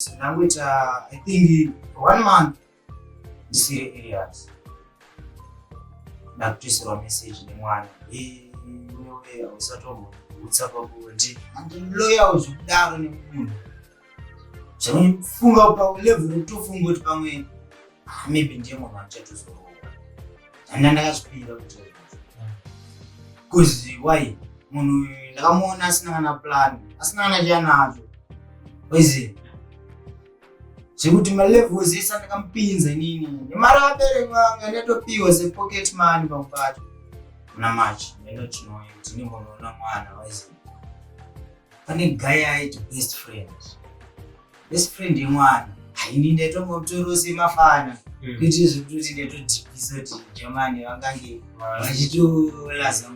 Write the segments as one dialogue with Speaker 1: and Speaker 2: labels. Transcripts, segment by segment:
Speaker 1: Ndangoita, I think, one month ndisiri areas, ndakutoisirwa message nemwana, "Iwewe hausati wambogutsa pabonde." Handiloyawo zvekudaro nemunhu, zvaufunga palevel rekutofunga kuti pamwe, ah, maybe ndiye munhu andichatozoroora. Handa ndakazvipira kuti, 'cause why? Munhu uyu ndakamuona asina kana plan, asina kana chanacho, oiziva zvekuti malevels ese andakamupinza inini nemari abereki vanga ndatopiwa sepocket money. Pamwe pacho muna March ndainochinoi kuti ndimbonoona mwana, waiziva pane guy aiti best friend, best friend yemwana. Ini ndaitongomutorawo semafana, kuitire zvekutoti ndaitodhipisa kuti jamani vangange vachitolaza,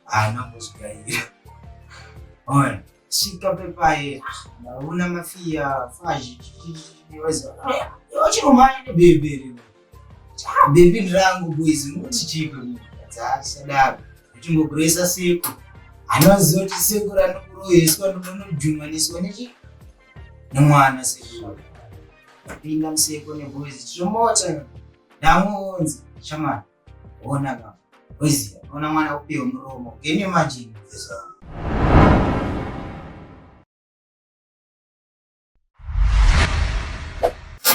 Speaker 1: haana kuzvigaira. Ona svika pepaye, ndaona mafiya faji vachinomhanya nebhebhe, bhebhi rangu, boys, muti chipo dzasadaro, ndichingoguresa seko. Anoziva kuti seko randikuroheswa, ndinojumaniswa nechi nemwana. Seko ndapinda museko neboys, tichomota, ndamuonza shamani, ona ka, oziva ona mwana kupiwa muromo. Can you imagine this one?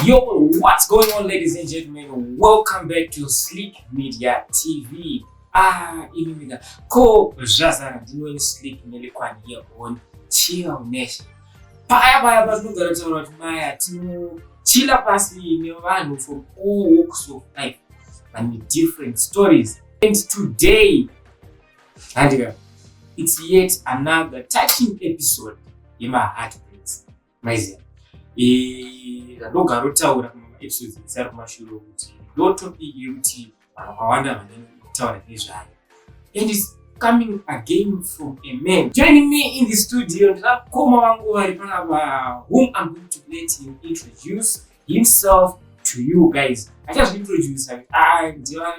Speaker 2: Yo, what's going on, ladies and gentlemen? Welcome back to Slick Media TV. Ah, imimika ko zvazara, ndinoini Slick Melikwani here on Chill Nation. Paya paya patinogara taura kuti maya tinochila pasi nevanhu from all walks of life and different stories. And today, handika, it's yet another touching episode yema heartbreaks. Maiziva zvandogara taura kumaepisodes ese ari kumashure kuti ndo topic yekuti vanhu vakawanda vanenge kutaura nezvayo, and it's coming again from a man. Joining me in the studio ndinakoma vangu vari panapa, whom I'm going to let him introduce himself to you guys. Achazviintroduce,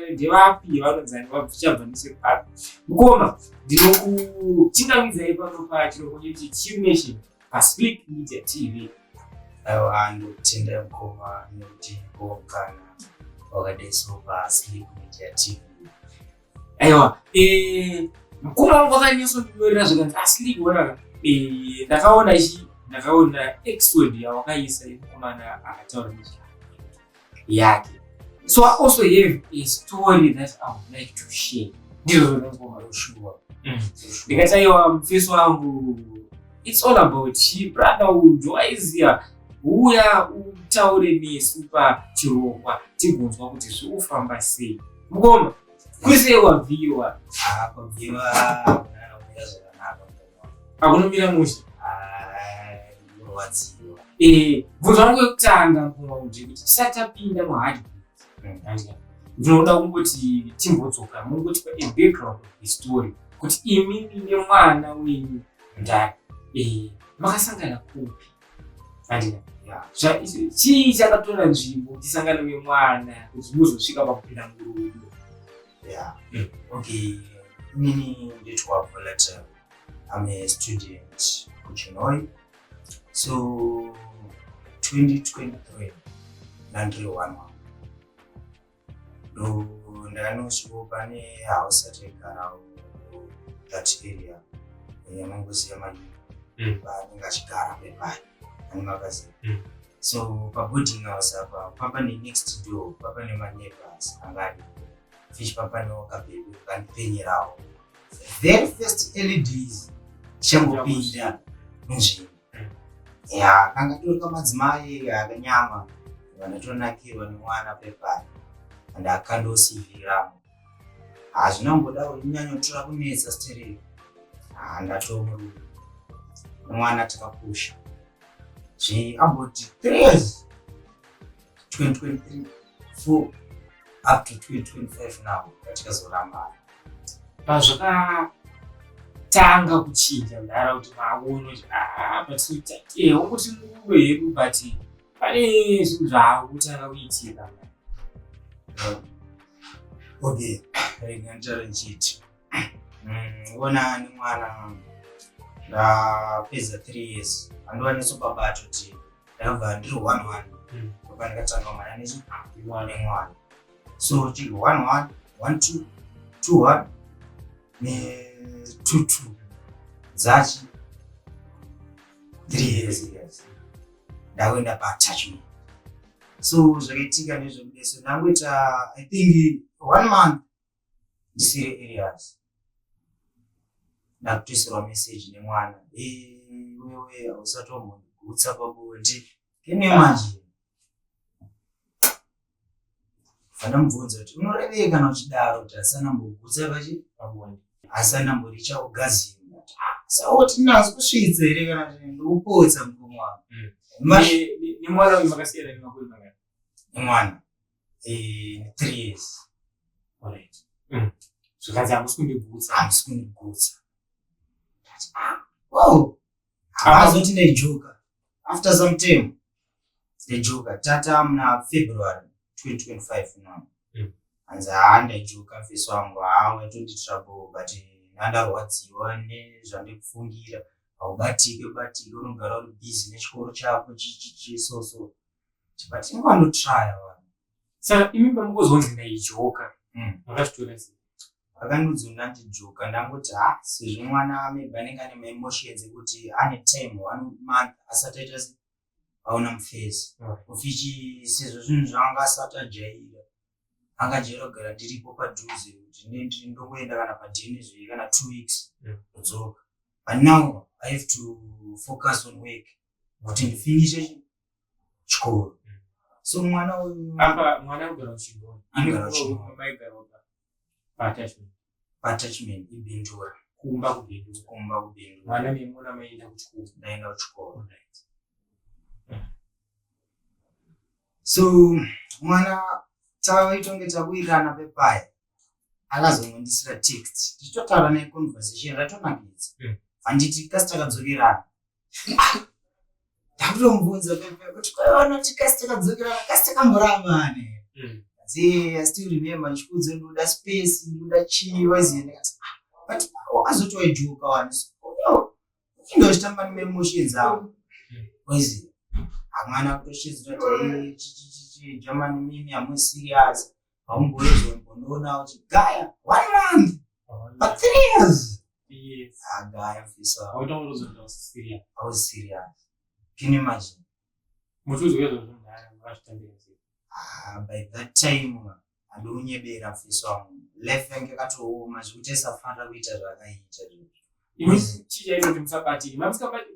Speaker 2: ndevapi, vanonzani, vachabva nechepapi. Mukoma, ndinokuchingamidzai pano pachirongwa chechi Chill Nation paSlick Media TV.
Speaker 1: Aiwa, ndokutenda mukoma nekuti mukana wakadaiso paSlick Media TV.
Speaker 2: Aiwa, mukoma wangu wakanyatsondinyorera zvikanzi, "ASlick, onaka, ndakaona chi ndakaona episode yawakaisa yemukomana akataura nezve yake, so I also have a story that I would like to share." Ndizvo zvona, mukoma?
Speaker 1: Shuwa.
Speaker 2: Ndikati, "Aiwa, mufesi wangu, it's all about chi brotherhood, waiziya, uya utaure nesu pachirongwa tigonzwa kuti zviri kufamba sei." Mukoma, kuri sei wabviwa?
Speaker 1: Ah, kwabviwa hakuna kumira zvakanaka, mukoma.
Speaker 2: Akunomira mushe?
Speaker 1: Ah, ndinorwadziwa.
Speaker 2: Bvunzo wangu wekutanga, mukoma, kuti tisati tapinda muhard, ndinoda kungoti timbodzoka mungotipa a background of the story kuti imimi nemwana wenyu ndani makasangana kupi, andina? Chii chakatora nzvimbo kuti isangane nemwana kuti muzosvika pakupinda murudo?
Speaker 1: Yeah. Okay, inini nditwa Volatel. I'm a student kuChinhoyi. So 2023 ndandiri one one. Ndo ndakanosvika pane house yataigarawo, that area yamangoziva manyika, vanenge achigara pepai ane makaziva. So paboarding house apa papa nenext door papa nemaneighbors anga aripo, fish papa nokabhebhi kandipenyerawo. Very first early days tichangopinda munzvimbo ya, kanga tori kamadzimai akanyama, vanotonakirwa nemwana pepai, and akandosiviramo. Hazvina kumboda kunyanyotora kunetsa stereki, ndatomurume nemwana takapusha zve about 3 years, 2023, 4 up to 2025 now katikazorambana.
Speaker 2: Pazvakatanga kuchinja mudhara kuti maona kuti but wongoti murudo hedu, but pane zvinhu zvaakutanga kuitika?
Speaker 1: Okay, rega nditaure ndichiti, ona nemwana Ndapedza 3 years, andova nesopabato kuti ndakabva ndiri 1-1. Ndobva ndikatanga kumhanya nechi nemwana. So chiri 1-1, 1-2, 2-1 ne 2-2, dzachi 3 years. Yes, ndakuenda paattachment. So zvakaitika ndezvekuti so ndangoita, I think, one month ndisiri arrears, ndakutoisirwa message nemwana: "Wewe hausati wambondigutsa pabonde." Can you imagine? Vandamubvunza kuti unorevei kana uchidaro, kuti asana mbogutsa pachi
Speaker 2: pabonde?
Speaker 1: Asana mboricha orgasm. Sauti ndinazi kusvitsa here kana kuti ndikupotsa mukomo wangu?
Speaker 2: Nemwana uyu makasiyana nemakore mangani?
Speaker 1: Nemwana 3 years.
Speaker 2: Alright. Zvikanzi hamusi kundigutsa.
Speaker 1: Hamusi kundigutsa. Ndati, "Ah, wow." Havazoti ndaijoka. After some time ndaijoka, tata muna February 2025 now. Hanzi, "Haa, ndaijoka mfeso wangu, haa, waitonditira bo, but ndandarwadziwa nezvandikufungira. Haubatike batike, unogara uri busy nechikoro chako, chichichi." So so, but ingandotraya vanhu.
Speaker 2: Saka imi pamukuzonzi ndaijoka, makazvitora sei?
Speaker 1: Akandiudza ndandijoka, ndangoti, ha, sezvo mwana maybe anenge ane maemotions ekuti ane time one month asati aita se aona mufesi. Ufichi sezvo zvinhu zvaanga asati ajaira, angajaira kugara ndiripo padhuze, kuti ndongoenda kana padheni zve kana 2 weeks, ndodzoka. But now I have to focus on work kuti ndifinishe chikoro. So mwana uyu
Speaker 2: Apa mwana anogara kuChinhoyi?
Speaker 1: Anogara kuChinhoyi.
Speaker 2: Maigara paattachment?
Speaker 1: Paattachment iBindura.
Speaker 2: Kumba kuBindura?
Speaker 1: Kumba kuBindura.
Speaker 2: Mwana nemuna maenda kuchikoro?
Speaker 1: Ndaenda kuchikoro. So mwana taitonge takuirana pepaya, akazongondisira text, tichitotaura naye, conversation ratonakidza. Handiti kasi takadzokerana? Ndakutomubvunza pepe kuti kwaiona kuti kasi takadzokerana, kasi takamborambane? Zi I still remember ndichikuudza ndoda space, ndoda chii, waziya. Ndikati, "Ah, but wakazoti waijoka wani." Inge uchitamba nemaemotions ako, waziya. Hamwana kutoshedzera kuti chichichichi, Germany, mimi hamu serious, haumboizombonoona uchigaya one month but 3 years. Agaya mfisa.
Speaker 2: Waitaurozonda usisiria.
Speaker 1: I was serious. Can you imagine?
Speaker 2: Muchiudzwa izvozvo mudhara, makazvitambira sei?
Speaker 1: Ah, by that time handounyebera mfisa wangu, life yange yakatooma zvekuti aisafanira kuita zvaakaita izvozvo.
Speaker 2: Imi chii chaita kuti musabatike?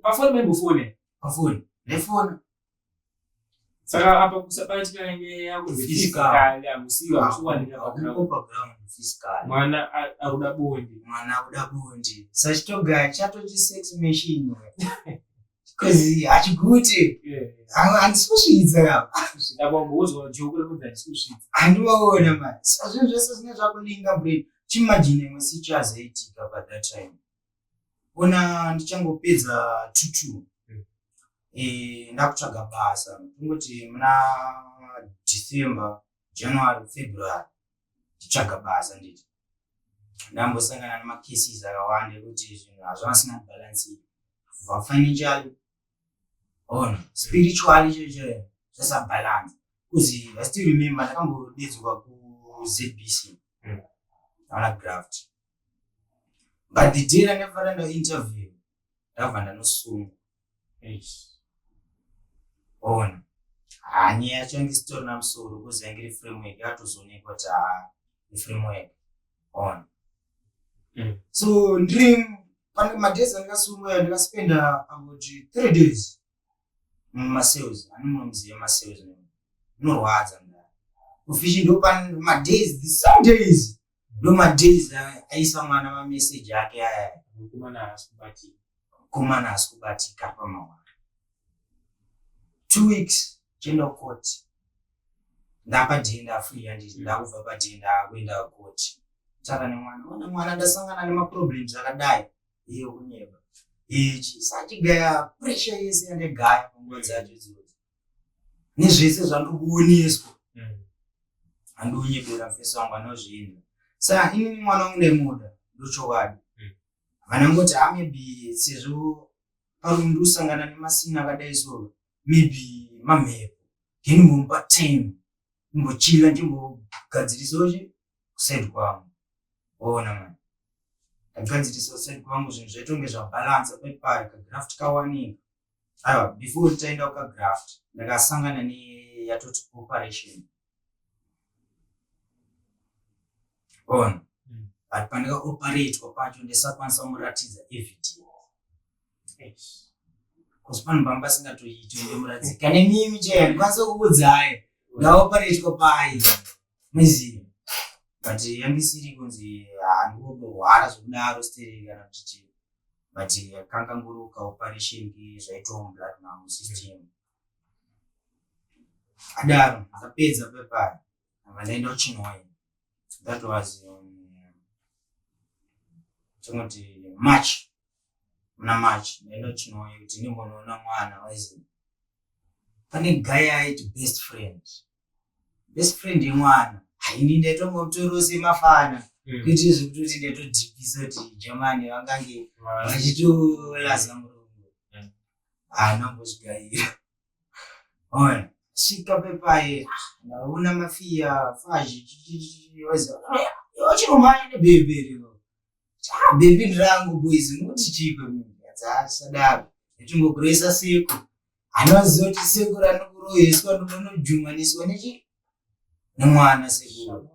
Speaker 2: Pafoni maimbofone?
Speaker 1: Pafoni ndefona.
Speaker 2: Saka apa kusabatika yange yakunzi
Speaker 1: Physical.
Speaker 2: physically hamusiwa, hamusiwanira paground.
Speaker 1: Hakupo paground physical.
Speaker 2: Mwana akuda bonde.
Speaker 1: Mwana akuda bonde, sachitogaya chatochi sex machine because hachiguti. Handisi kusvidza kapa.
Speaker 2: Kusvika pamboudzwa joko rekunzi handisi kusvitsa.
Speaker 1: Handivaona mani. Saka zvinhu zvese zvine zvakulinga brain. Chimagine imwe sichazoitika by that time, ona ndichangopedza 2-2. Ndakutsvaga basa, tongoti muna December, January, February, nditsvaga basa, nditi ndambosangana nemacases akawanda ekuti zvinhu hazvasina balance, kubva financially, ona spiritually, chaicho zvasabalance. Kuzi I still remember ndakambodedzwa kuZBC. Aona graft, but the day randafanira ndainterview, ndabva ndanosungwa. Ona, ha, nyaya yacho yange isitorina musoro kuzi yange iri framework, yakatozoonekwa kuti, ha, iframework, ona. So ndiri pane madays andikasungwa, ndikaspenda about 3 days mumacells. Ani munomuziva macells unorwadza mudaro ufichi. Ndo pane madays, the same days, ndo madays aisa mwana mameseji ake aya.
Speaker 2: Mukomana haasi kubatika.
Speaker 1: Mukomana haasi kubatika pamawara. 2 weeks chienda kukoti, ndapadhenda free, handiti? Ndakubva padhenda kuenda kukoti, tara nemwana, ona mwana, ndasangana nemaproblems akadai, iye kunyeba ichi sachigaya pressure yese yandegaya panguva dzacho idzodzo nezvese zvandiri kuoneswa. Handiunyebera mufesi wangu anozvienda. Saka inini mwana wangu ndaimuda, ndochokwadi. Vanangoti ha, maybe sezvo parundu ndosangana nemasina akadai, so maybe mamhepo, ngenimbomupa time imbochila, ndimbogadzirisawo chi kuside kwangu. Ona mani, ndagadzirisawo side kwangu, zvinhu zvaitonge zvabhalansa paipai, kagraft kawanika. Aiwa, before taenda kukagraft, ndakasangana neyatoti operation ona. But pandakaoperatwa pacho, ndisakwanisa kumuratidza evidence because panhu panga pasingatoiti ndomuratidza. Kana mimi chaiyo ndikwanisa kukuudzai ndaoperatwa pai, muziva, but yangisiri kunzi handikutorwara zvekudaro stereki kana kuti chii, but kanga ngori kaoperation zvaitwa mublood mangu system adaro. Ndapedza pepaya, ava ndaenda kuChinhoyi. That was tongoti March, muna March ndaenda kuChinhoyi kuti ndimbonoona mwana. Waizi pane guy aiti best friend, best friend yemwana. Haini ndaitongomutoriwo semafana, kuitire zvekutoti ndaitodhipisa kuti Germany vangange vachitolaza murungu. Haana kumbozvigaira. Ona, svika pepai, ndaona mafiya fazhi, chinomhanya nebhebhi rino. Bhebhi ndirangu boys, mukuti chiiko? Dzasadaro ndichingokuresa seko, anoziva kuti seko randikuroheswa ndinonojumaniswa nechi nemwana sekuru.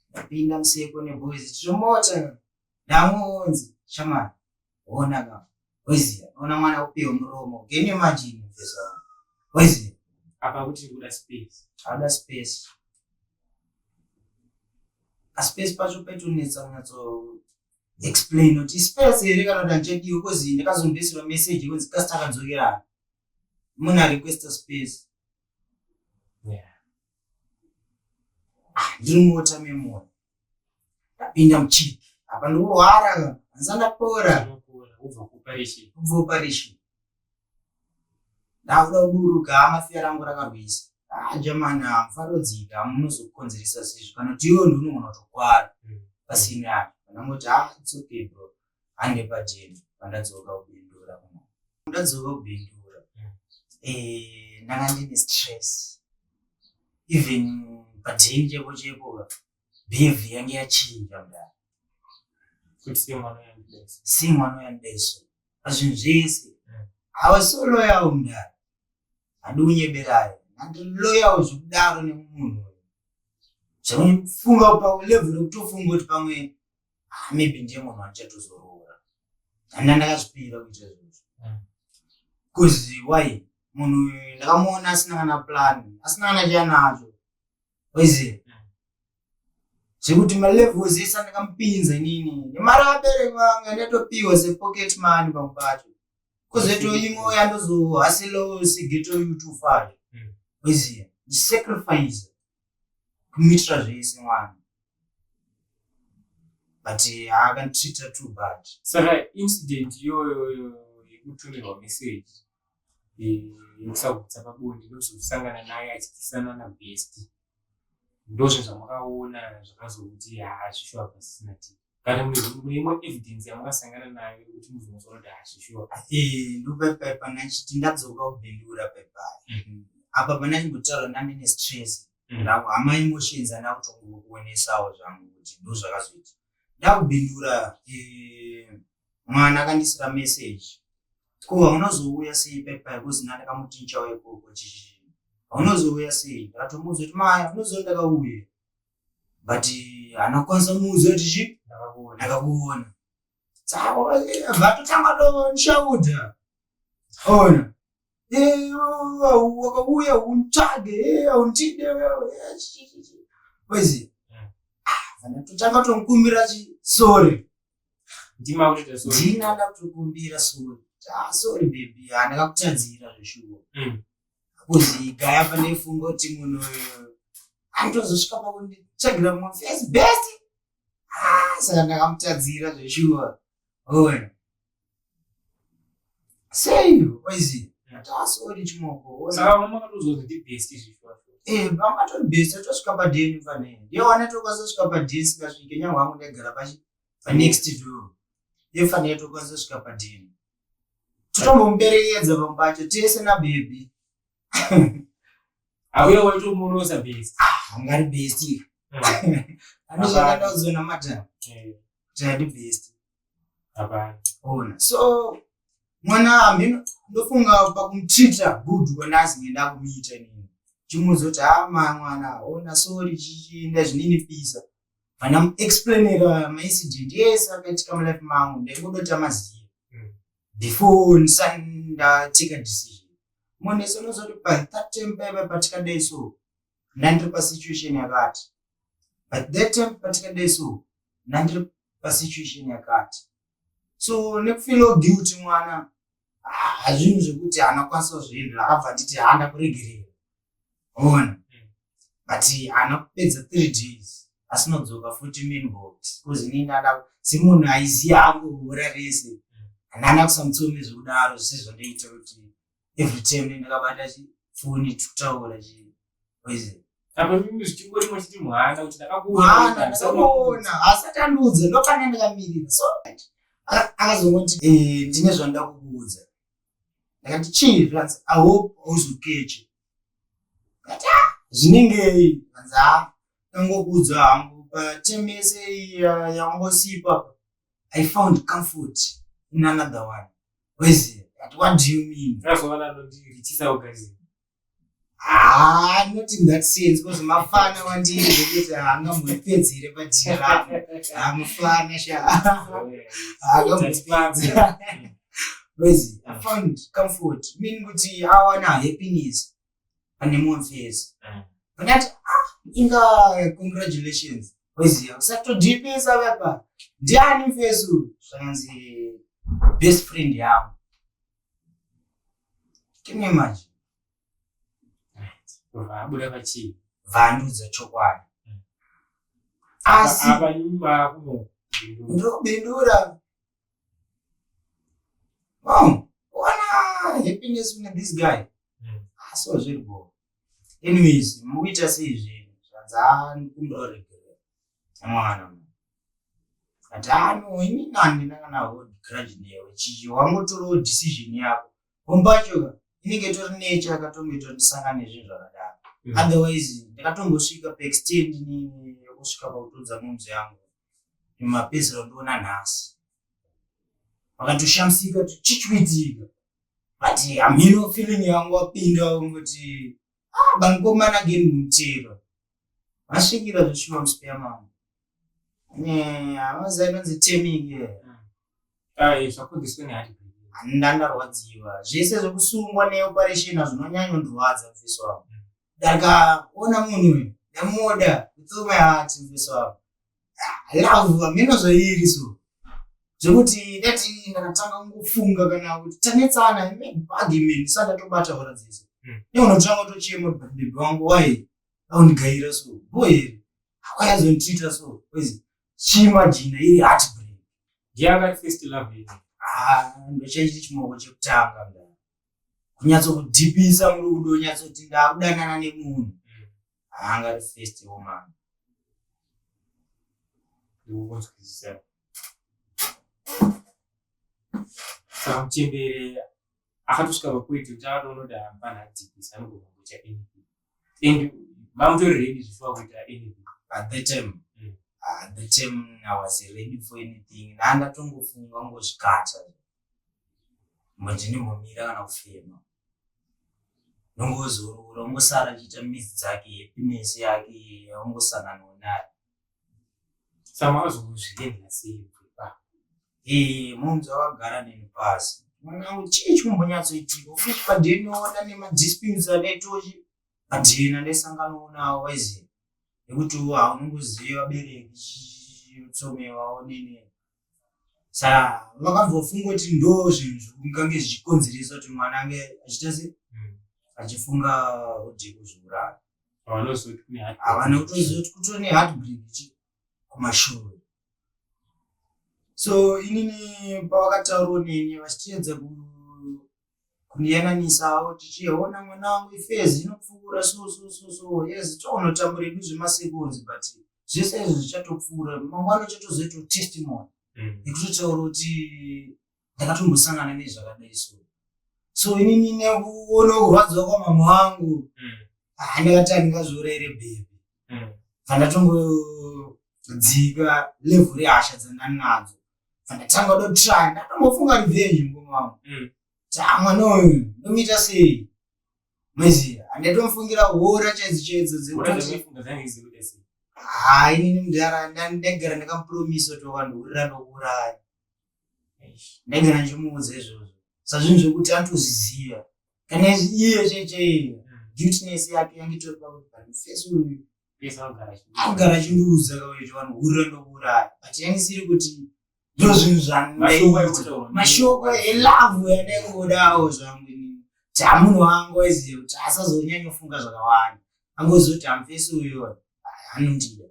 Speaker 1: Ndapinda museko neboys, tichomota, ndamuonzi shamani, ona ka, weziya, ona mwana kupiwa muromo. Can you imagine, mfeso wangu, weziya?
Speaker 2: Apa kuti kuda space.
Speaker 1: Ada space, aspace pacho paitonetsa kunyatso explain kuti space here kana kuti handichadiwe, because ndakazombesirwa message yekunzi kasi takadzokerana, munhu arequesta space. Ndiri mota memoyo, ndapinda muchiki apa, ndikurwara, handisa ndapora.
Speaker 2: Unopora ubva kuoperation.
Speaker 1: Kubva operation ndakuda kuburuka, hama rangu rakarwisa. Ah, jamani, hamufarodzika, munozokonzeresa zizvo kana kuti iwe ndiunogona kutokwara pasina yacho. Ndangoti, ah, it's okay bro, hande pajeni. Pandadzoka kubindura kuno, ndadzoka kubindura, ndanga ndine stress. Even padheni chepo chepo behavior yange yachinja mudaro.
Speaker 2: Kuti sei mwana uyandidesa?
Speaker 1: Sei mwana uyandideso pazvinhu zvese? I was so loyal mudaro, hadi unyeberayo, ndandiri loyal zvekudaro nemunhu uyu, zvekufunga palevel rekutofunga kuti pamwe, ah, maybe ndiye munhu wandichatozoroora. Handina, ndakazvipira kuita izvozvo. Because why? Munhu uyu ndakamuona asina kana plan, asina kana chanacho, waiziva, zvekuti malevels ese andakamupinza inini nemari abereki vangu ndatopiwa sepocket money pamwe pacho, kozoito imwe yandozohasilawo seghetto youth fayo, waiziva, ndisacrifice kumuitira zvese mwana, but haakanditreata too bad.
Speaker 2: Saka incident iyoyo yekutumirwa message yekusagutsa pabonde, ndozosangana naye achikisana nabest, ndozvinhu zvamakaona zvakazokuti hazvishuwa pasisina ti kana mune imwe evidence yamakasangana nayo yekuti muzonosona kuti hazvishuwa?
Speaker 1: Ndopaipai panachiti ndadzoka kubhindura paipai apa, pandachimbotaura ndandine stress, hama emotions andina kutongokuonesawo zvangu kuti ndo zvakazoita. Ndakubhindura, mwana akandisira message, ko haunozouya sei paipai? Kuzi ndandakamuti ndichauya ikoko chichi, haunozouya sei? Ndakatomuudza kuti maya unoziva ndakauya, but haana kukwanisa kumuudza kuti chi
Speaker 2: ndakakuona.
Speaker 1: Ndakakuona. Saka vatotanga tondishaudha, ona, wakauya untsvage, undide, wezi totanga tomukumbira chi sorry.
Speaker 2: Ndima kutoita sorry.
Speaker 1: Ndina ndakutokumbira sorry. Ah, sorry baby, handakakutadzira zveshuwa. Kuzi gaya pandaifunga kuti munhu uyu anotozosvika pakunditsvagira mumwe first best. Ah, saka ndakamutadzira zveshuwa, ona sei, waiziva. Ah, sorry chimoko.
Speaker 2: Saka vamwe makatozwa kuti ndibest zvishuwa?
Speaker 1: Eh, vangatori best, atosvika padeni fanei, ndiye wana tokwanisa kusvika padeni, singasvike nyange wangu ndaigara pachi panext door. Yefanira tokwanisa kusvika padheni. Totombomuperekedza pamwe pacho tese nabhebhi.
Speaker 2: Auya waitomunosa best.
Speaker 1: Ah, angari best. Andozvakandaudzwa namadam. Kuti andi best.
Speaker 2: Hapana.
Speaker 1: Ona. So mwana hameno ndofunga pakumutreata good kwandasi ngenda kumuita inini. Chimuudza kuti ha mwana ona sorry chichi ndazvininipisa. Vandamuexplainera maincident yese akaitika mulife mangu ndaingodota maziva. Before ndisati ndatake decision. Munhu unozoti by that time paiva patikadai so ndandiri pasituation yakati. But that time patikadai so ndandiri pasituation yakati. So nekufeel guilty mwana hazvinhu zvekuti haana kukwanisa kuzviendera akabva anditi haana kuregerera. Ona. But haana kupedza 3 days asinodzoka futi muinbox because inini ndada semunhu aiziva hangu hura rese handana kusamutsome zvekudaro sezvandoita kuti every time ndakabata chifoni tikutaura chi oize.
Speaker 2: Apa mimi zvichingori muchiti mwana kuti
Speaker 1: Mwana ndakakuona asati andiudza ndopana ndakamirira so akazongoti ndine zvandida kukuudza. Ndakati chii? Zvanzi, "I hope hauzokeche." Ndakati, "Ah, zvinengei?" Zvanzi, "Ha, ndangokuudza hangu patime yese yawangosipa I found comfort in another one." Wezi ndakati, "What do you mean?"
Speaker 2: Akazowana anondirichisa ugazi.
Speaker 1: Ah, not in that sense because mafana wandiri zvekuti haangambondipedzere padhira. Hamufana sha, haangambondipedzera. Wezi, I found comfort mean kuti awana happiness pane mumwe face. Ndati, "Ah, inga congratulations." Wezi usatodhipisa baba, ndiani mfesi uyu? Zvakanzi best friend yangu. Can you imagine?
Speaker 2: Vabuda pachii?
Speaker 1: Vandiudza chokwadi. Asi
Speaker 2: apa nyuma kuno
Speaker 1: ndobindura. Oh, wana happiness with this guy. So zviri bo. Anyways, mukuita sei zvinhu? Zvanzi, "Ah, ndikumbira uregerera mwana." Ati, "Ah, no, inini handina kana hold grudge newe. Chii wangotorawo decision yako pombacho inenge itori nature yakatongoita ndisangane nezvinhu zvakadaro. Otherwise ndakatombosvika paextend nini yekusvika pakutodza momzi yangu mapezero ndoona nhasi vakatoshamisika kuti chichikuitika, but hamino feeling yangu wapinda ungoti, ah, bankomana again mutero vasvikira zveshuwa muspeya mangu havaziva inonzi teming.
Speaker 2: Zvakonzeswa neheartbreak.
Speaker 1: Ndandarwadziwa zvese zvekusungwa neoperation hazvinonyanya kundirwadza mufesi wangu. Ndakaona munhu uyu ndamuda with all my heart mufesi wangu. Love hameno zvairi so zvekuti ndati ndakatanga kungofunga kana kuti tanetsana argument ndisati ndatobata hora dzese. Neunotanga kutochema kuti baby wangu wai aundigaira so bo here wayazonditreata so chiimagina iri heartbreak.
Speaker 2: Ndiye akati first love yenyu?
Speaker 1: Ah, ndochaiti chimoko chekutanga mda kunyatsokudhipisa murudo nyatsoti ndakudanana nemunhu. Haangari first woman.
Speaker 2: Ndikukunzwisisa. Saka muchembere akatosvika papoint yekuti akatoona kuti hapana adzikisa anogona kungoita anything and mamutori ready zvishuwa kuita anything.
Speaker 1: At the time at the time I was ready for anything. Ndandatongofunga ngozvikata mbondinimbomira kana kufema nongozorora ungosara achiita midzi dzake happiness yake yaungosanganawo nayo.
Speaker 2: Saka makazozviendera sei kubva?
Speaker 1: Munhu akagara neni pasi, "Mwanangu, chii chikumbonyatsoitika?" Futi padheni nemadisputes adaitochi padheni andaisanganawo nawo waiziva nekuti haunongoziva vabereki tsomewawo nene. Saka vakabva kuti ndo zvinhu zvikungange zvichikonzeresa kuti mwana ange achiita se achifunga rodhi kuzviuraya.
Speaker 2: Havanozoti kune heartbreak.
Speaker 1: Havana kutoziva kuti kutone heartbreak chi kumashure. So inini pavakataurawo neni vachitiedza kundiyananisawo tichiona mwana wangu iphase inopfuura so so so so yes toonotambura edu zvemaseconds, but zvese izvi zvichatopfuura mangwana uchatozoitawo testimony. Nekutotaura kuti ndakatombosangana nezvakadai so. So inini nekuona kurwadziwa kwamama wangu, ah, ndakati handingazviuraire bhebhi. Bvandatongodzika level rehasha dzandanadzo. Bvandatanga kutry, ndatombofunga revenge mukoma wangu. Ta mwana uyu ndomuita sei? Maiziya, handatomufungira hora chaidzo chaidzo dzekutoti haa inini mudhara ndaigara ndakamupromisa kuti wakandiurira ndokuuraya. Ndaigara ndichimuudza izvozvo. Sazvinhu zvekuti anotozviziva. Kana iye chaichaiye guiltiness yake yange itori pakuti but mufesi uyu anogara achindiudza kuti wandiurira ndokuuraya. But yange isiri kuti ndozvinhu zvandaita. Mashoko elove yandaingodawo zvangu inini. Kuti hamunhu wangu aiziva kuti asazonyanyofunga zvakawanda. Angoziva kuti hamufesi uyu anondida.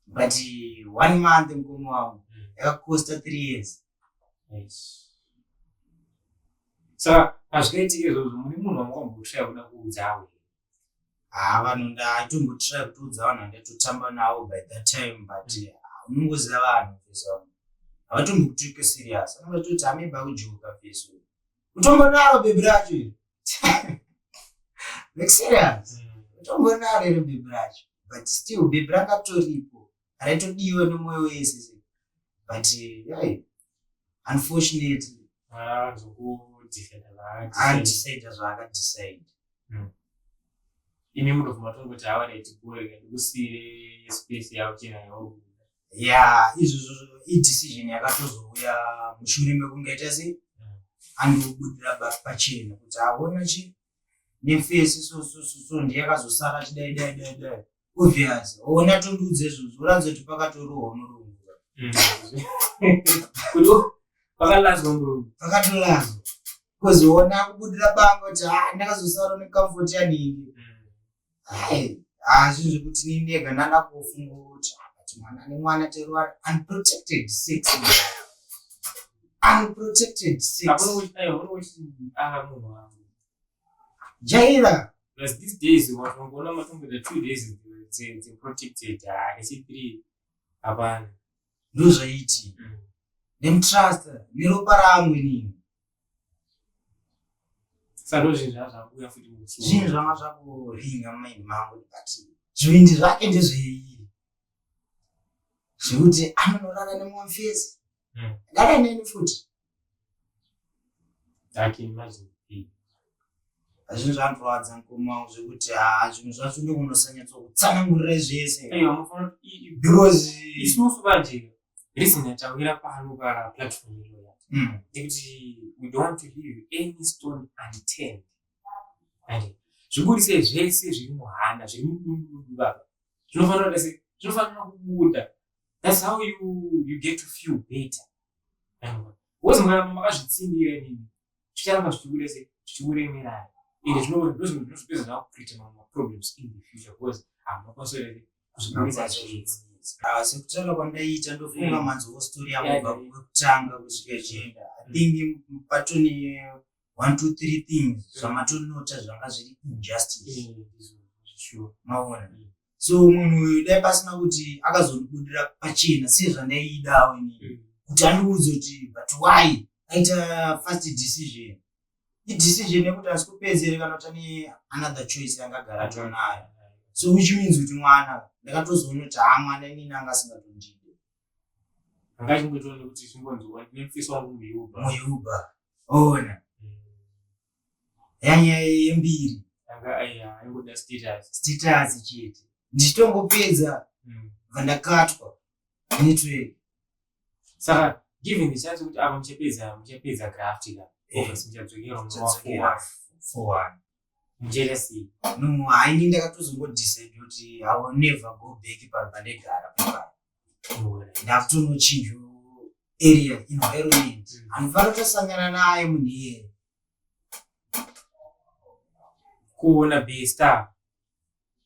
Speaker 1: But 1 month mukoma wangu yakakosta 3 years.
Speaker 2: Saka pazvikaitika izvozvo mune munhu wamakambotry kuda kuudzawo here?
Speaker 1: Haa, vanhu ndaitombotrya kutoudza vanhu vandaitotamba navo by that time, but unongoziva vanhu fesi vanhu havatombokutake serious, vanenge vachitoti maybe akujoka fesi uyu. Utombonaro bhebhi racho iri. Like serious. Utombonaro iri bhebhi racho. But still bhebhi ranga toripo. Raitodiwa nemwoyo wese. But yeah, unfortunately
Speaker 2: Adecide
Speaker 1: zvaakadecide.
Speaker 2: Imi munobva matongoti hawa raiti gore ndikusiyire space yako chena yauri kuda.
Speaker 1: Yeah, izvozvo idecision yakatozouya mushure mekunge aita sei, andobudira pachena kuti aona chi nefesi so so so so ndiye akazosara achidai dai dai dai. Obvious, ona tondiudza izvozvo uratidza kuti pakatorohwa murungu.
Speaker 2: Kuti pakalazwa murungu.
Speaker 1: Pakatolazwa. Because ona akubudira banga kuti ndakazosara necomfort yanhingi. Hai, zvinhu zvekuti ini ndega ndanda kufunga kuti but mwana nemwana terova unprotected sex. Unprotected sex.
Speaker 2: Munhu wangu.
Speaker 1: Jaira.
Speaker 2: Plus these days watongoona matomboita 2 days dzeprotected, nechi 3 hapana.
Speaker 1: Ndozvaiti. Nemutrust neropa rangu inini.
Speaker 2: Saka ndozvinhu zvazvakuuya futi
Speaker 1: mumusoro. Zvinhu zvanga zvakuringa mumaindi mangu, but zvivindi zvake ndezvei zvekuti anonorara nemumwe mufesi. Dara neni futi.
Speaker 2: I can imagine.
Speaker 1: Zvinhu zvandirwadza mukoma wangu zvekuti zvinhu zvacho ndokunosanyatso-kutsanangurira zvese.
Speaker 2: Aiwa, mufanira
Speaker 1: Because
Speaker 2: isusu manje reason yatawira pano paplatform inoya ndekuti we don't want to leave any stone unturned. And zvibudise zvese zviri muhana, zviri mudundundu baba, zvinofanira kuda sei, zvinofanira kubuda. That's how you get to feel better. Because mukaramba makazvitsindira inini, zvicharamba zvichibuda sei, zvichikuremerai, ende ndozvimwe zvinozopedza zvakucreate mamwe maproblems in the future, because hamunokwanisa kuzvibudisa zvese.
Speaker 1: Sekutaura kwandaiita, ndofunga manzwawo story yangu kubva kwekutanga kusvika ichienda. I think patone 1 2 3 things zvamatonota zvanga zviri injustice. Maona, so munhu uyu dai pasina kuti akazondibudira pachena sezvandaiidawo inini, kuti andiudze kuti but why aita fast decision, idecision yekuti asi kupedzere kana kuti ane another choice yangagara atonayo. So which means kuti mwana ndakatozoona kuti haa, mwana inini anga asingatondide.
Speaker 2: Anga achingoitawo nekuti zvingonzi nemufesi wangu muyuba.
Speaker 1: Muyuba, ona yanyaya yembiri.
Speaker 2: Anga aiya aingoda status.
Speaker 1: Status chete. Ndichitongopedza vandakatwa network.
Speaker 2: Saka given the chance kuti apa muchapedza graft ka, obviously muchadzokera
Speaker 1: munowa
Speaker 2: 4 muchaita sei?
Speaker 1: No, haini ndakatozongodecide kuti I will never go back pano pandegara pepano. Ndakutonochinja area, environment. Handifanira kutosangana naye munhu iyeye.
Speaker 2: Kuona besta?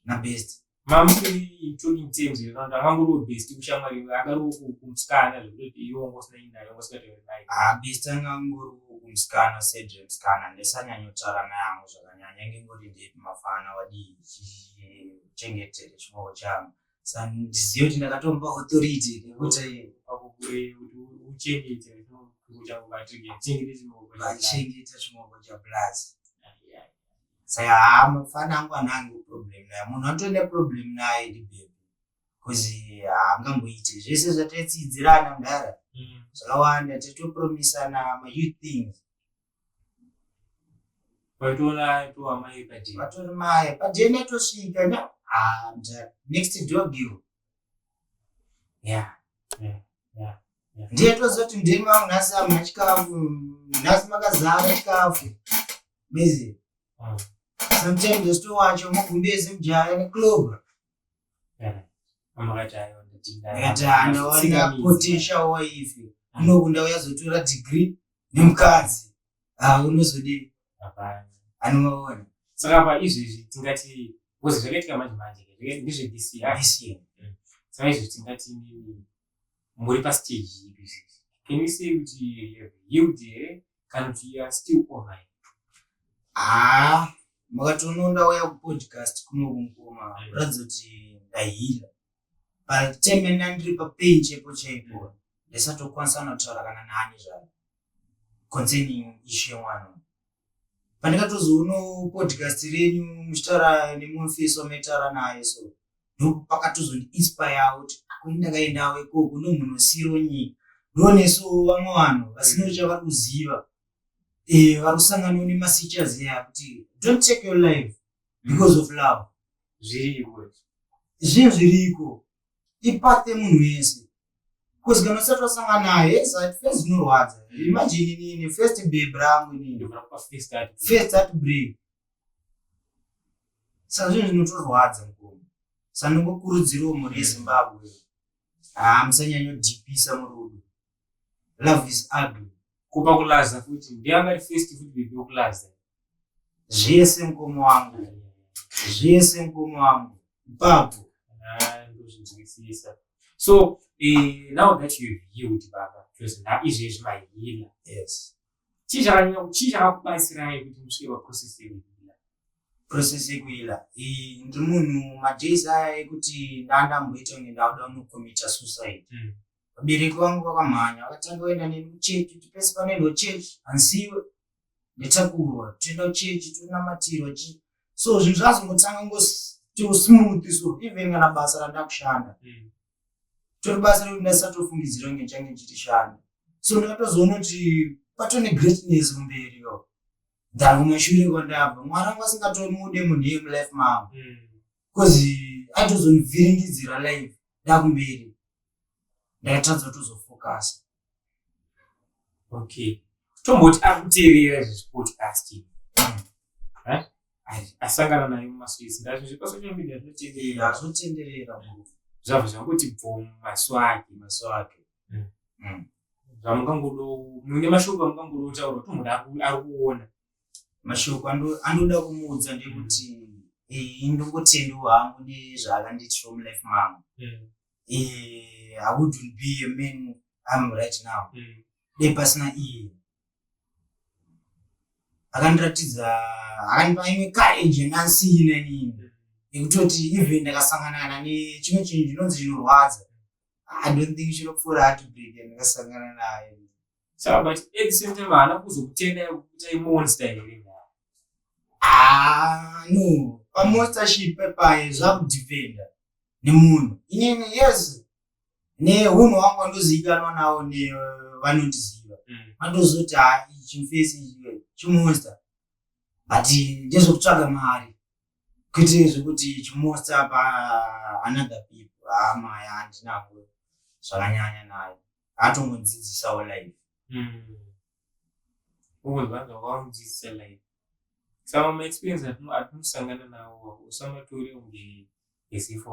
Speaker 1: Nabest.
Speaker 2: Mamusiri in talking terms here, kana kuti angangoriwo best kushamwari, angariwo kumusikana, zvekutoti iwe wanga usina naye, wanga usingatauri naye?
Speaker 1: Ah, best angangoriwo kumusikana, side remusikana ndisanyanyotara naye hangu zvakanyanya, ngengoti ndepi mafana wadii, chengetere chimoko changu. Saka ndizive kuti ndakatomupa authority nekuti
Speaker 2: Pakubuda. Kuti uchengete chimoko chako, vatrige chengete chimoko.
Speaker 1: Vachengeta chimoko chablaz. Saka haa, mafana angu anange problem naye. Munhu anotoine problem naye ndibhebhi, because haangamboite zvese zvataitsidzirana mudhara. Zvakawanda taitopromisana, mayouth things.
Speaker 2: Waitoona toamai padini?
Speaker 1: Vatori mai padeni atosvika nya. Ah, mudhara, next dog iwo. Ndiye tozoti mudeni wangu nhasi hamuna chikafu, nhasi makazara chikafu mizi. Sometimes usitowacho mugumbezi mujaya neclub.
Speaker 2: Amakati ayo ndadinda.
Speaker 1: Ndikati handawana potential wife kunoku, ndauyazotora degree nemukadzi. Ah, unozodii?
Speaker 2: Hapana.
Speaker 1: Anomaona.
Speaker 2: Saka pa izvezvi tingati, because zvakaitika manje manje ndezve this year?
Speaker 1: This year.
Speaker 2: Saka izvezvi tingati nini muri pastage ipi izvezvi? Can we say kuti you have healed here, kana kuti you are still over it?
Speaker 1: Ah, makatoona ndauya kupodcast kunoku mukoma, kuratidza kuti ndaheala. Patime ndandiri papain chaipo chaipo, ndisatokwanisa kutaura kana nani zvayo concerning issue yemwana. Pandikatozoonawo podcast renyu muchitaura nemufesi wamaitaura naye, so ndopakatozondiinspire kuti akuni ndakaendawo ikoko ndomunosiro nyika, ndoonesowo vamwe vanhu vasina chavari kuziva, vari kusanganawo nemasituations aya, kuti don't take your life because of love.
Speaker 2: Zviriko.
Speaker 1: Zvinhu zviriko, ipath yemunhu wese, because kana usati wasangana naye, yes, at first zvinorwadza. Imagine inini, first babe rangu inini.
Speaker 2: Ndofana kupa first start.
Speaker 1: First heartbreak. Saka zvinhu zvinotorwadza mukoma. Saka ndingokurudzirawo mhuri yeZimbabwe, haa, musanyanyodhipisa murudo. Love is ugly.
Speaker 2: Kupa kulaza futi, ndianga ari first futi baby wokulaza?
Speaker 1: Zvese mukoma wangu, zvese mukoma wangu, ipapo.
Speaker 2: Ah, ndozvinzwisisa. So now that you've healed baba, because izvezvi maheala,
Speaker 1: Yes.
Speaker 2: chii chakanyanya, chii chakakubatsirai kuti musvike paprocess yekuheala?
Speaker 1: Process yekuheala, ndiri munhu madays aya ekuti ndandamboita kunge ndakuda kunocommita suicide. Vabereki vangu vakamhanya, vakatanga kuenda neni kuchechi, kuti pese panoendwa chechi handisiwe, ndetakurwa, toenda kuchechi, tonamatirwa chi. So zvinhu zvazongotanga ngosmooth. So even kana basa randakushanda, tori basa rekuti ndasatofungidzira kunge ndichange ndichitishanda. So ndakatozoona kuti patone greatness kumberi yo than kumashure kwandabva. Mwari wangu asingatomude munhu iye mulife mangu, because aitozondivhiringidzira life. Ndakumberi ndakatadza kutozofokasa.
Speaker 2: Okay, tomboti ari kuteerera izvi podcast, right? Asangana naye mumaswisi, ndazvo zvepasocial media zvinotenderera.
Speaker 1: Hazvotenderera.
Speaker 2: Zvabva zvangoti bvo mumaso ake.
Speaker 1: Maso ake.
Speaker 2: Zvamungangodo, mune mashoko amungangodo kutaura, tomboti ari kuona?
Speaker 1: Mashoko andoda kumuudza ndekuti ndingotendiwo hangu nezvaakandiitirawo mulife mangu. I wouldn't be a man I'm right now dai pasina iye. Akandiratidza, akandipa imwe courage yandansina inini, yekutoti even ndakasangana nechimwe chinhu chinonzi chinorwadza, I don't think chinopfuura heartbreak yandakasangana nayo.
Speaker 2: Saka but at the same time haana kuzokutenda kuti imonster here?
Speaker 1: Ah, no, pamonstership paye zvakudhipenda nemunhu. Inini, yes, neunhu hwangu wandozivikanwa nawo nevanondiziva, vandozoti ha, chimufesi ichi chimonster, but ndezvekutsvaga mari, kwete zvekuti chimonster pa another people. Hama handinango zvakanyanya nayo, atongodzidzisawo life.
Speaker 2: Ungonzwa wakamudzidzisa life. Saka maexperience atinosangana nawo, usamatore kunge as if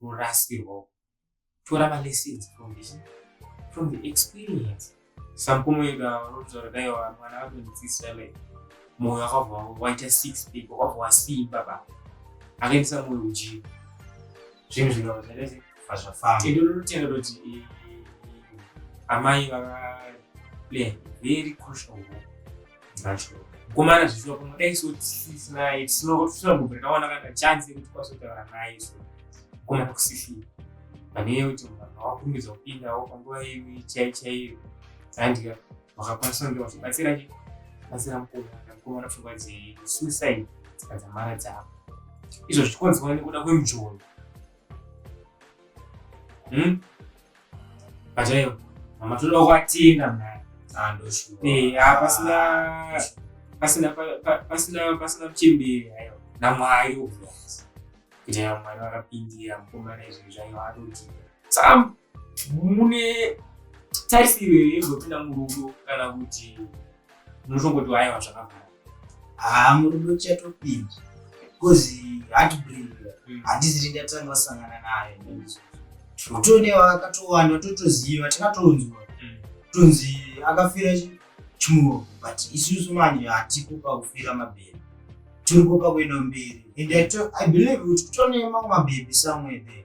Speaker 2: urasirwa. Tora malessons from the experience. Samukoma wedu ava vanotaura, dai mwana atondidzidzisa life, mwoyo wakabva waita six pack, wakabva wasimba ba, akaendesa mwoyo kugym, zvinhu zvikabva zvaita sei?
Speaker 1: Zvafamba.
Speaker 2: Ende ndinotenda kuti amai vakaplay a very crucial role.
Speaker 1: Ngacho.
Speaker 2: Mukomana zvichiwa pamwe dai so tisina tisina kubvira tawana kana chance yekuti tikwanise kutaura naye, so mukomana kusisina. Pane yekuti vanhu vakurumidza kupindawo panguva chaiyo chaiyo, handika, vakakwanisa kunge vachibatsira chi batsira mukomana. Mukomana pfungwa dzesuicide dzikadzamara dzavo, izvo zvichikonzerwa nekuda kwemujolo. But aiwa, mama, toda kuvatenda mnai.
Speaker 1: Andoshuwa.
Speaker 2: Pasina muchemberi, aiwa, naMwari obvious, kuti aiwa, Mwari vakapindira mukomana, izvi zvaiva atodii. Saka mune tarisiro here yekuzopinda murudo, kana kuti munotongoti aiwa, zvakavhara?
Speaker 1: Haa, murudo chatopinda, because heartbreak handiziri ndatanga kusangana nayo. Kutone vakatowanda, totoziva, takatonzwa tonzi akafira chimoko, but isusu manje hatipo pakufira mabhebhi, tiripo pakuenda mberi. And I believe kuti kutone mamwe mabhebhi somewhere there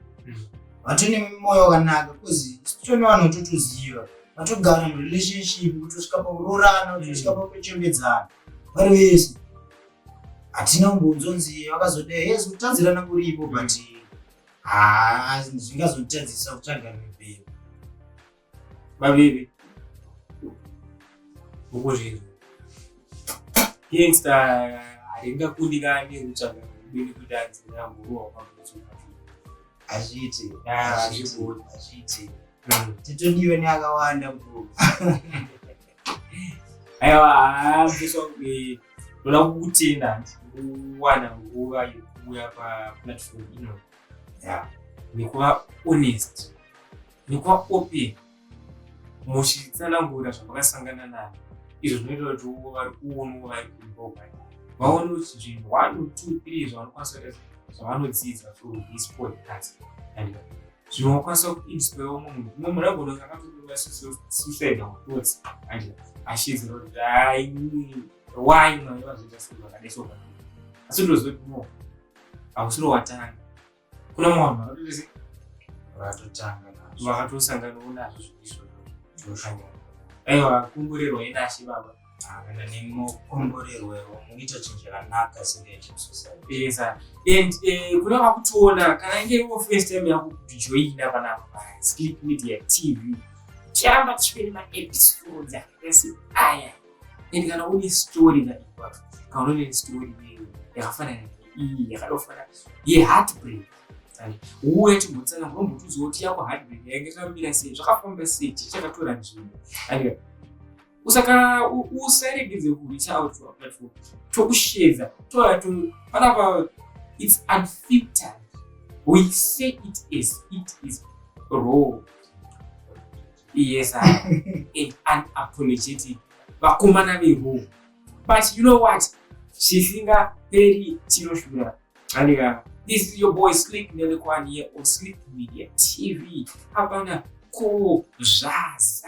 Speaker 1: vatone mwoyo wakanaka, because tone vanhu vatotoziva vatogara murelationship kutosvika pakuroorana, kutosvika pakuchembedzana vari vese. Hatina kumbonzonzi vakazodai. Yes, kutadzirana kuripo, but haa, zvingazotadzisa kutsvaga mibhebhi?
Speaker 2: Mabhebhi ukuzvizwa, gangster haringakundikani kutsvaga rudo nekuti adzina nguruwa kwabvutsuka.
Speaker 1: Hazviiti.
Speaker 2: Ah, hazvigoni.
Speaker 1: Hazviiti. Titodiwe neakawanda mukuru.
Speaker 2: Aiwa, haa, mufeso, ndoda kukutenda kuwana nguva yekuuya paplatform ino nekuva honest, nekuva open, muchitsanangura zvamakasangana nazvo, izvo zvinoita kuti vari kuonawo vari kumba ukai vaone kuti zvinhu one, two, three zvavanokwanisa kuita, zvavanodzidza through this podcast, and zvinokwanisa kuinspire umwe munhu. Umwe munhu agona kunge akatotora suicidal thoughts and achiedzera kuti, "Hai, why Mwari vazoita sei vakadai so?" Asi ndoziva kuti no, hausiro watanga, kuna mumwe vanhu vakatoita sei?
Speaker 1: Vakatotanga nazvo.
Speaker 2: Vakatosanganawo nazvo zvinhu izvozvo. Aiwa, komborerwa inashe, baba.
Speaker 1: Kana nemukomborerwewo, mukuita chinhu chakanaka singaiti musociety.
Speaker 2: Yes, and kuna vakutoona, kana inge iriwo first time yako kutijoina panapa paSleep Media TV, tiramba tichive nemaepisodes akaita seaya. And kana une story kaipa, kana une story yakafanana neiyi, yakadofana yeheartbreak, uye timbotsanangura, umbotiudzawo kuti yako heartbreak yainge yakamira sei, zvakafamba sei, chii chakatora nzvimbo, and usaka usaregedze kureach out to our platform, tokushedza toya to panapa. It's unfiltered, we say it as it is, raw, yes, and unapologetic, vakomana veraw. But you know what, chisingaperi chinoshura. Andika, this is your boy Slick Nelekwani here on Slick Media TV. Hapana ko zvaza.